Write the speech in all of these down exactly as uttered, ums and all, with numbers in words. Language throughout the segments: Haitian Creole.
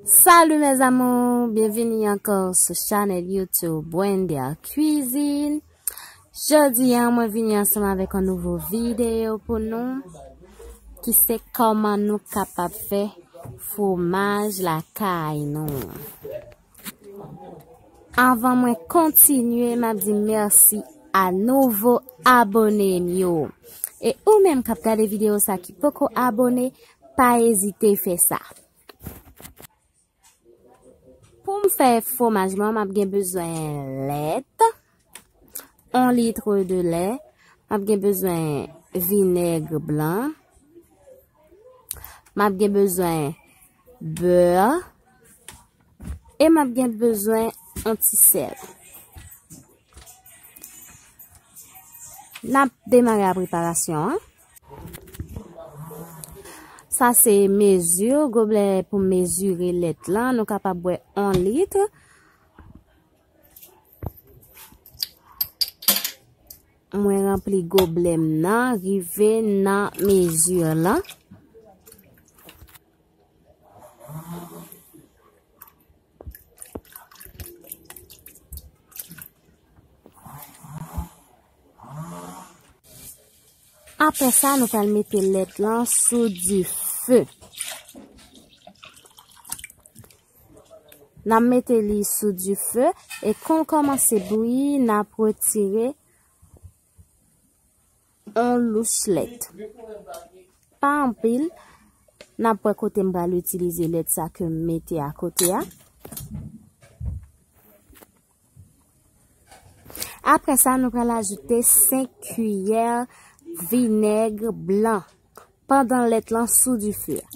Salut mes amours, byenvini ankò sou chanèl YouTube Wender Cuisine. Jodi a, mwen vini ansanm avèk yon nouvo videyo pou nou, ki se kòman nou kapab fè fwomaj lakay nou. Anvan mwen kontinye, m ap di mèsi a nouvo abone m yo. E ou menm k ap gade videyo sa ki poko abone, pa ezite fè sa. Pou m fè fwomaj mwen, m ap gen bezwen lèt, yon lit de lè, m ap gen bezwen vinèg blan, m ap gen bezwen bè, e m ap gen bezwen yon ti sèl. N ap demare a preparasyon an. Sa se mezi, goblè pou mezire lèt lan. Nou kapab bwè yon lit. Mwen ranpli goblè m nan, rive nan mezi lan. Apre sa, nou pral mete lèt lan sou dife. N ap mete li sou dife e kan l kòmanse bouyi, n ap retire yon louch lèt. Pa anpil, n ap wè kote m pral itilize lèt sa ke m mete akote a. Apre sa, nou pral ajoute senk kiyè vinèg blan pandan lèt lan sou dife a.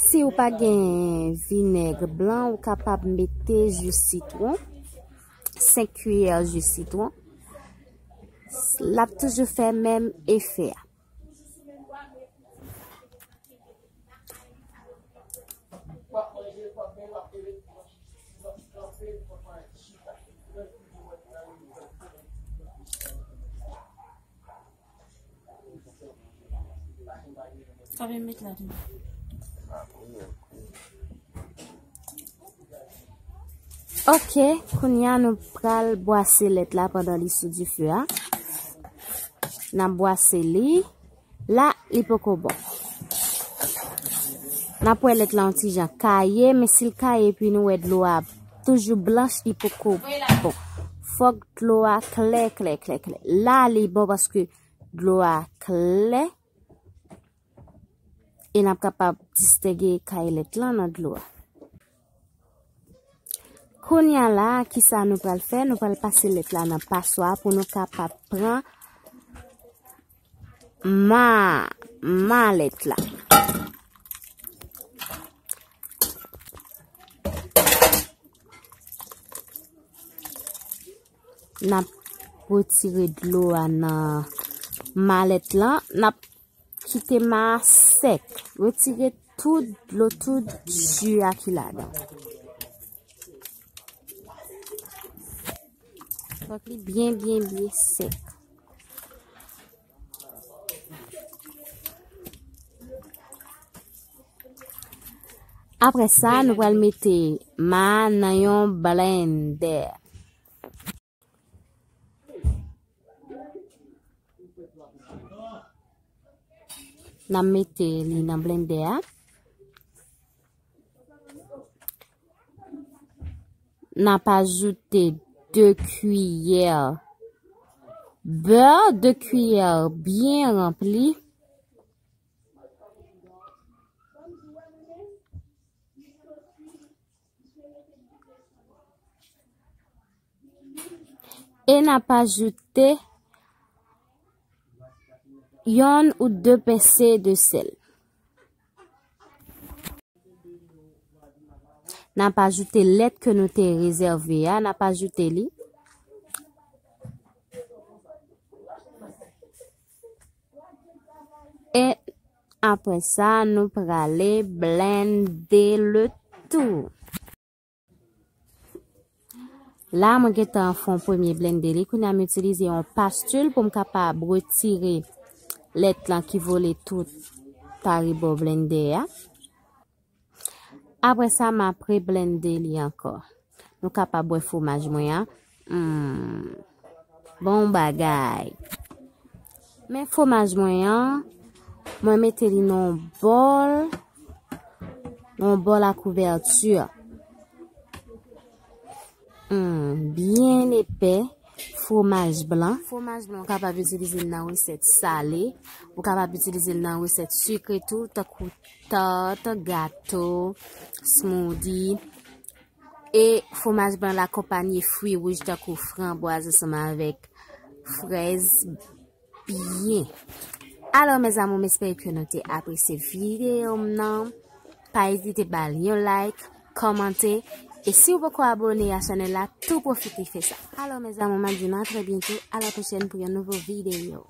Si ou pa gen vinèg blan, ou kapab mete ji sitwon, senk kiyè ji sitwon. L ap toujou fè menm efè a. Sa vin met la tou. Ok, kounye a nou pral bwase lèt la pandan li sou dife a. N ap bwase li. La, li poko bon. N ap wè lèt la yon ti jan kaye, men si l kaye epi nou wè dlo a toujou blanch, li poko bon. Fòk dlo a klè, klè, klè, klè. La, li bon paske dlo a klè. E n ap kapab distenge kay lèt lan nan dlo a. Kounye a la, kisa nou pral fè? Nou pral pase lèt la nan paswa pou nou kapab pran ma, ma lèt la. N ap retire dlo a nan ma lèt lan. N ap kite ma a sèk. Retire tout dlo, tout ji a ki ladan. Fòk li byen, byen, byen sèk. Apre sa, nou pral mete ma a nan yon blendè. N ap mete li nan blendè a. N ap ajoute de kiyè bè, de kiyè byen ranpli. E n ap ajoute yonn ou de pese de sèl. N ap ajoute lèt ke nou te rezève a, n ap ajoute li. E apre sa, nou prale blende le tou. La, mwen gentan fè yon premye blende li. Kounye a, m itilize yon pastil pou m kapab retire lèt lan ki vole tout pa rebò blendè a. Apre sa, m ap reblende li ankò. Nou kapab wè fwomaj mwen an. Hmm. Bon bagay. Men fwomaj mwen an, mwen mete li nan yon bòl, nan yon bòl a kouvèti. Hmm, byen epè, fwomaj blan. Fwomaj blan, ou kapab itilize l nan resèt sale, ou kapab itilize l nan resèt sikre tou, tankou tart, gato, smoothie. E fwomaj blan la akonpanye fwi wouj tankou franbwaz ansanm avèk frèz byen. Alò, mes amours, m espere ke nou te apresye videyo m nan. Pa ezite ba l yon like, kòmante, e si w poko abone a chanèl la, tou pwofite fè sa. Alò, mes amours, m ap di nou a trè byento, a la pwochèn pou yon nouvo videyo.